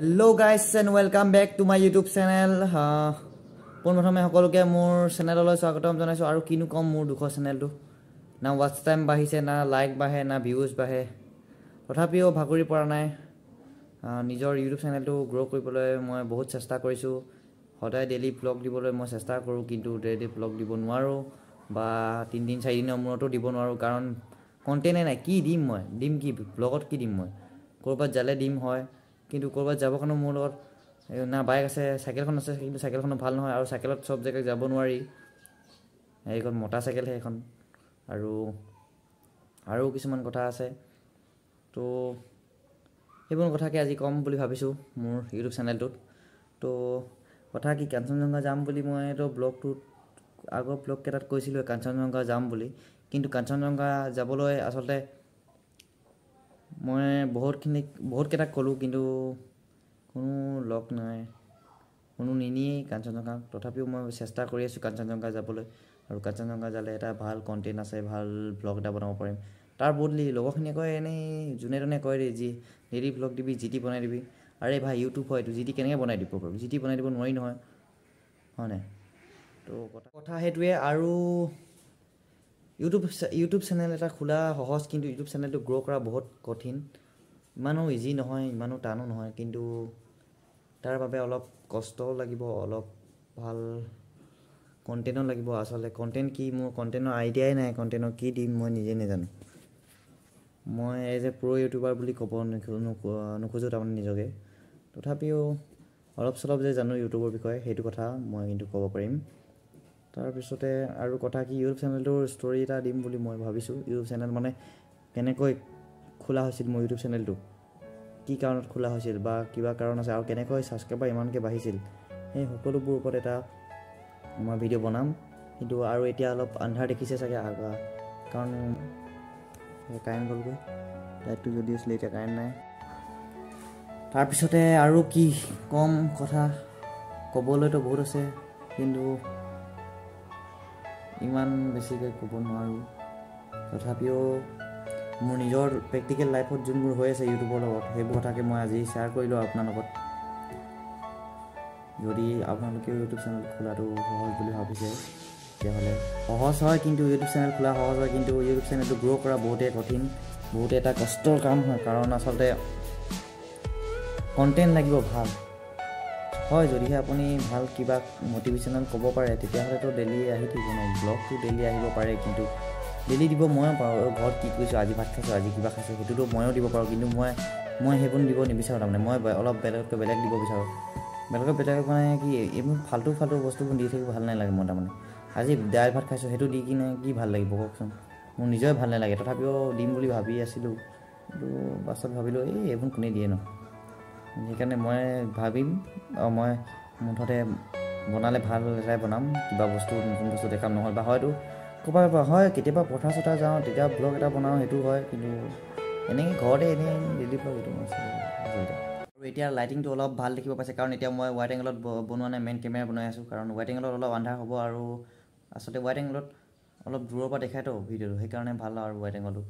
Hello guys and welcome back to my YouTube channel. পোনপ্ৰথমে সকলোকে মোৰ চেনেললৈ স্বাগতম জনাইছোঁ। আৰু কিনো ক'ম, মোৰ দুখৰ চেনেলটো না ৱাটচ টাইম বাঢ়িছে, না লাইক বাঢ়ে, না ভিউজ বাঢ়ে। তথাপিও ভাগৰি পৰা নাই। নিজৰ ইউটিউব চেনেলটো গ্ৰ' কৰিবলৈ মই বহুত চেষ্টা কৰিছোঁ। সদায় ডেইলি ভ্লগ দিবলৈ মই চেষ্টা কৰোঁ, কিন্তু ডেইলি ভ্লগ দিব নোৱাৰোঁ বা 3 দিন 4 দিনৰ মূৰতো দিব নোৱাৰোঁ, কাৰণ কণ্টেণ্টে নাই। কি দিম মই? দিম কি ভ্লগত? কি দিম মই? ক'ৰবাত যালে দিম হয়, কিন্তু ক'ৰবাত যাবৰ কাৰণেও মোৰ লগত না বাইক আছে, চাইকেলখন আছে, কিন্তু চাইকেলখনো ভাল নহয় আৰু চাইকেলত চব জেগাত যাব নোৱাৰি। সেইখন মতা চাইকেলহে সেইখন। আৰু আৰু কিছুমান কথা আছে। তো সেইবোৰ কথাকে আজি ক'ম বুলি ভাবিছোঁ মোৰ ইউটিউব চেনেলটোত। তো কথা কি, কাঞ্চনজংঘা যাম বুলি মইতো ব্লগটোত, আগৰ ব্লগকেইটাত কৈছিলোঁ কাঞ্চনজংঘা যাম বুলি। কিন্তু কাঞ্চনজংঘা যাবলৈ আচলতে মই বহুতখিনিক, বহুতকেইটাক ক'লোঁ, কিন্তু কোনো লগ নাই, কোনো নিনিয়েই কাঞ্চনজংঘা। তথাপিও মই চেষ্টা কৰি আছোঁ কাঞ্চনজংঘা যাবলৈ। আৰু কাঞ্চনজংঘা যালে এটা ভাল কণ্টেণ্ট আছে, ভাল ব্লগ এটা বনাব পাৰিম। তাৰ বদলি লগৰখিনিয়ে কয়, এনেই যোনে তোনে কয় দেই, যি ডেইলি ব্লগ দিবি, যি টি বনাই দিবি। আৰে ভাই, ইউটিউব হয় এইটো, যি টি কেনেকৈ বনাই দিব পাৰোঁ? যি টি বনাই দিব নোৱাৰি নহয়, হয় নাই? তো কথা সেইটোৱে। আৰু ইউটিউব চেনেল এটা খোলা সহজ, কিন্তু ইউটিউব চেনেলটো গ্ৰ' কৰা বহুত কঠিন। ইমানো ইজি নহয়, ইমানো টানো নহয়, কিন্তু তাৰ বাবে অলপ কষ্টও লাগিব, অলপ ভাল কণ্টেণ্টো লাগিব। আচলতে কণ্টেণ্ট কি, মোৰ কণ্টেণ্টৰ আইডিয়াই নাই। কণ্টেণ্টৰ কি দিম মই নিজে নাজানো। মই এজ এ প্ৰ' ইউটিউবাৰ বুলি ক'ব নোখোজোঁ তাৰমানে নিজকে। তথাপিও অলপ চলপ যে জানো ইউটিউবৰ বিষয়ে, সেইটো কথা মই কিন্তু ক'ব পাৰিম। তাৰপিছতে আৰু কথা কি, ইউটিউব চেনেলটোৰ ষ্টৰি এটা দিম বুলি মই ভাবিছোঁ। ইউটিউব চেনেল মানে কেনেকৈ খোলা হৈছিল, মোৰ ইউটিউব চেনেলটো কি কাৰণত খোলা হৈছিল বা কিবা কাৰণ আছে, আৰু কেনেকৈ ছাবস্ক্ৰাইবাৰ ইমানকৈ বাঢ়িছিল, সেই সকলোবোৰ ওপৰত এটা মই ভিডিঅ' বনাম। কিন্তু আৰু এতিয়া অলপ আন্ধাৰ দেখিছে চাগে, কাৰণ কাৰেণ্ট গ'লগৈ। লাইটটো যদি আছিলে, এতিয়া কাৰেণ্ট নাই। তাৰপিছতে আৰু কি কম, কথা ক'বলৈতো বহুত আছে, কিন্তু ইমান বেছিকৈ ক'ব নোৱাৰোঁ। তথাপিও মোৰ নিজৰ প্ৰেক্টিকেল লাইফত যোনবোৰ হৈ আছে ইউটিউবৰ লগত, সেইবোৰ কথাকে মই আজি শ্বেয়াৰ কৰিলোঁ আপোনাৰ লগত। যদি আপোনালোকেও ইউটিউব চেনেল খোলাটো সহজ বুলি ভাবিছে, তেতিয়াহ'লে সহজ হয়। কিন্তু ইউটিউব চেনেল খোলা সহজ হয়, কিন্তু ইউটিউব চেনেলটো গ্ৰ' কৰা বহুতেই কঠিন, বহুতে এটা কষ্টৰ কাম হয়। কাৰণ আচলতে কণ্টেণ্ট লাগিব ভাল হয়। যদিহে আপুনি ভাল কিবা মটিভেশ্যনেল ক'ব পাৰে, তেতিয়াহ'লেতো ডেইলি আহি থাকিব ন ব্লগটো, ডেইলি আহিব পাৰে। কিন্তু ডেইলি দিব ময়ো পাৰোঁ, ঘৰত কি কৰিছোঁ, আজি ভাত খাইছোঁ, আজি কিবা খাইছোঁ, সেইটোতো ময়ো দিব পাৰোঁ। কিন্তু মই সেইবোৰ দিব নিবিচাৰোঁ। তাৰমানে মই অলপ বেলেগতকৈ বেলেগ দিব বিচাৰোঁ। বেলেগত বেলেগ মানে কি, এইবোৰ ফাল্টু ফাল্টু বস্তুবোৰ দি থাকিব ভাল নালাগে মোৰ। তাৰমানে আজি দাইল ভাত খাইছোঁ, সেইটো দি কিনে কি ভাল লাগিব কওকচোন? মোৰ নিজৰে ভাল নালাগে। তথাপিও দিম বুলি ভাবি আছিলোঁ, কিন্তু পাছত ভাবিলোঁ, এই এইবোৰ কোনে দিয়ে ন? সেইকাৰণে মই ভাবিম আৰু মই মুঠতে বনালে ভাল এটাই বনাম, কিবা বস্তু নতুন বস্তু দেখাম। নহ'লে বা হয়তো ক'ৰবাত হয় কেতিয়াবা পথাৰ চথাৰ যাওঁ, তেতিয়া ব্লগ এটা বনাওঁ, সেইটো হয়। কিন্তু এনেকৈ ঘৰতে এনেই ডেইলি ব্লগ এইটো আচলতে। আৰু এতিয়া লাইটিংটো অলপ ভাল দেখিব পাইছে, কাৰণ এতিয়া মই ৱাইড এংগলত বনোৱা নাই, মেইন কেমেৰা বনাই আছোঁ। কাৰণ ৱাইড এংগলত অলপ আন্ধাৰ হ'ব আৰু আচলতে ৱাইড এংগলত অলপ দূৰৰ পৰা দেখাইতো ভিডিঅ'টো, সেইকাৰণে ভাল আৰু ৱাইড এংগলটো।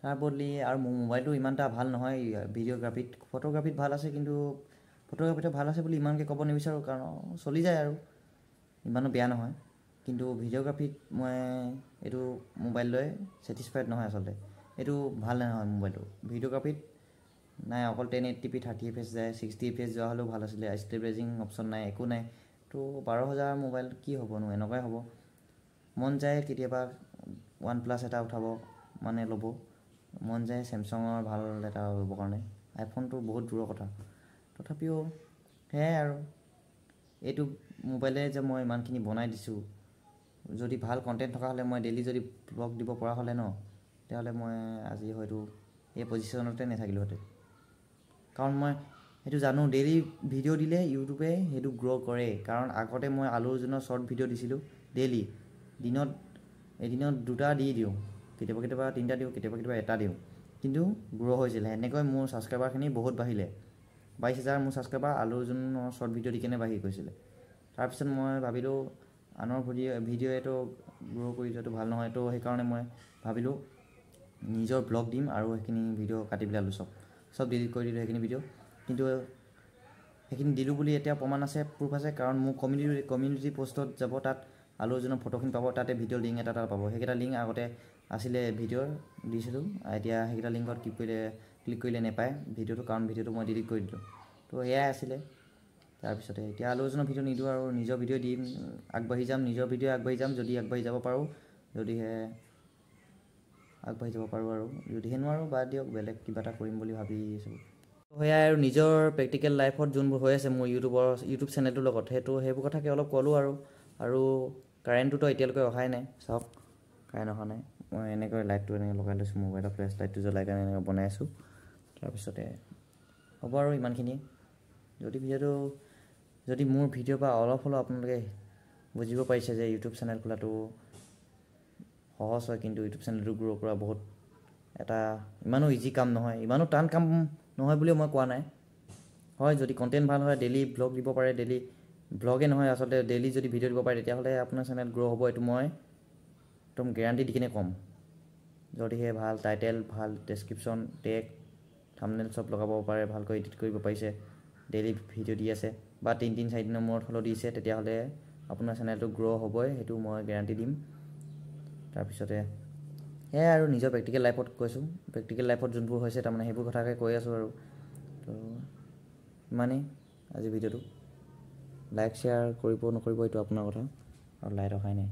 তাৰ বদলি আৰু মোৰ মোবাইলটো ইমান এটা ভাল নহয় ভিডিঅ'গ্ৰাফীত। ফটোগ্ৰাফীত ভাল আছে, কিন্তু ফটোগ্ৰাফীটো ভাল আছে বুলি ইমানকৈ ক'ব নিবিচাৰোঁ, কাৰণ চলি যায় আৰু ইমানো বেয়া নহয়। কিন্তু ভিডিঅ'গ্ৰাফীত মই এইটো মোবাইল লৈ ছেটিছফাইড নহয়। আচলতে এইটো ভাল নহয় মোবাইলটো ভিডিঅ'গ্ৰাফীত। নাই, অকল 1080p 30 fps যায়। 60 FPS যোৱা হ'লেও ভাল আছিলে। ষ্টেবিলাইজিং অপশ্যন নাই, একো নাই। তো 12,000 মোবাইল কি হ'বনো? এনেকুৱাই হ'ব। মন যায় কেতিয়াবা ওৱান প্লাছ এটা উঠাব, মানে ল'ব মন যায় চেমচাঙৰ ভাল এটা ল'বৰ কাৰণে। আইফোনটো বহুত দূৰৰ কথা। তথাপিও সেয়াই আৰু, এইটো মোবাইলে যে মই ইমানখিনি বনাই দিছোঁ, যদি ভাল কণ্টেণ্ট থকা হ'লে, মই ডেইলি যদি ব্লগ দিব পৰা হ'লে ন, তেতিয়াহ'লে মই আজি হয়তো এই পজিশ্যনতে নাথাকিলোহেঁতেন। কাৰণ মই সেইটো জানো, ডেইলি ভিডিঅ' দিলে ইউটিউবে সেইটো গ্ৰ' কৰে। কাৰণ আগতে মই আলু অৰ্জুনৰ শ্বৰ্ট ভিডিঅ' দিছিলোঁ ডেইলি। দিনত এদিনত দুটা দি দিওঁ, কেতিয়াবা কেতিয়াবা তিনিটা দিওঁ, কেতিয়াবা কেতিয়াবা এটা দিওঁ, কিন্তু গ্ৰ' হৈছিলে। সেনেকৈ মোৰ ছাবস্ক্ৰাইবাৰখিনি বহুত বাঢ়িলে। 22,000 মোৰ ছাবস্ক্ৰাইবাৰ আলু অৰ্জুনৰ শ্বৰ্ট ভিডিঅ' দি কেনে বাঢ়ি গৈছিলে। তাৰপিছত মই ভাবিলোঁ, আনৰ ভিডিঅ'টো গ্ৰ' কৰি যোৱাটো ভাল নহয়। তো সেইকাৰণে মই ভাবিলোঁ নিজৰ ব্লগ দিম আৰু সেইখিনি ভিডিঅ' কাটি পেলালোঁ, চব চব ডিলিট কৰি দিলোঁ সেইখিনি ভিডিঅ'। কিন্তু সেইখিনি দিলোঁ বুলি এতিয়া প্ৰমাণ আছে, প্ৰুফ আছে, কাৰণ মোৰ কমিউনিটি পষ্টত যাব, তাত আলু অৰ্জুনৰ ফটোখিনি পাব, তাতে ভিডিঅ' লিংক এটা পাব। সেইকেইটা লিংক আগতে আছিলে ভিডিঅ'ৰ দিছিলোঁ, এতিয়া সেইকেইটা লিংকত ক্লিক কৰিলে নাপায় ভিডিঅ'টো, কাৰণ ভিডিঅ'টো মই ডিলিট কৰি দিলোঁ। তো সেয়াই আছিলে। তাৰপিছতে এতিয়া আলু অৰ্জুনৰ ভিডিঅ' নিদিওঁ আৰু নিজৰ ভিডিঅ' দিম, আগবাঢ়ি যাম, নিজৰ ভিডিঅ' আগবাঢ়ি যাম, যদি আগবাঢ়ি যাব পাৰোঁ, যদিহে আগবাঢ়ি যাব পাৰোঁ, আৰু যদিহে নোৱাৰোঁ বাদ দিয়ক, বেলেগ কিবা এটা কৰিম বুলি ভাবি আছোঁ। সেয়াই আৰু নিজৰ প্ৰেক্টিকেল লাইফত যোনবোৰ হৈ আছে মোৰ ইউটিউব চেনেলটোৰ লগত, সেইবোৰ কথাকে অলপ ক'লোঁ আৰু। আৰু কাৰেণ্টটোতো এতিয়ালৈকে অহাই নাই, চাওক কাৰেণ্ট অহা নাই। মই এনেকৈ লাইটটো এনেকৈ লগাই লৈছোঁ, মোবাইলৰ ফ্লেছ লাইটটো জ্বলাই কাৰণে এনেকৈ বনাই আছোঁ। তাৰপিছতে হ'ব আৰু ইমানখিনিয়ে। যদি মোৰ ভিডিঅ'ৰ পৰা অলপ হ'লেও আপোনালোকে বুজিব পাৰিছে যে ইউটিউব চেনেল খোলাটো সহজ হয়, কিন্তু ইউটিউব চেনেলটো গ্ৰ' কৰা বহুত এটা ইমানো ইজি কাম নহয়, ইমানো টান কাম নহয় বুলিও মই কোৱা নাই। হয়, যদি কণ্টেণ্ট ভাল হয়, ডেইলি ব্লগ দিব পাৰে, ডেইলি ব্লগে নহয় আচলতে ডেইলি যদি ভিডিঅ' দিব পাৰে, তেতিয়াহ'লে আপোনাৰ চেনেল গ্ৰ' হ'ব, এইটো মই একদম গেৰাণ্টি দি কিনে ক'ম। যদিহে ভাল টাইটেল, ভাল ডেছক্ৰিপশ্যন, টেগ, থাম্বনেইল চব লগাব পাৰে, ভালকৈ এডিট কৰিব পাৰিছে, ডেইলি ভিডিঅ' দি আছে বা 3 দিন 4 দিনৰ মূৰত হ'লেও দিছে, তেতিয়াহ'লে আপোনাৰ চেনেলটো গ্ৰ' হ'বই, সেইটো মই গেৰাণ্টি দিম। তাৰপিছতে সেয়াই আৰু নিজৰ প্ৰেক্টিকেল লাইফত কৈছোঁ, প্ৰেক্টিকেল লাইফত যোনবোৰ হৈছে তাৰমানে সেইবোৰ কথাকে কৈ আছোঁ আৰু। তো ইমানেই আজি ভিডিঅ'টো। লাইক শ্বেয়াৰ কৰিব নকৰিব এইটো আপোনাৰ কথা। আৰু লাইট অহাই নাই।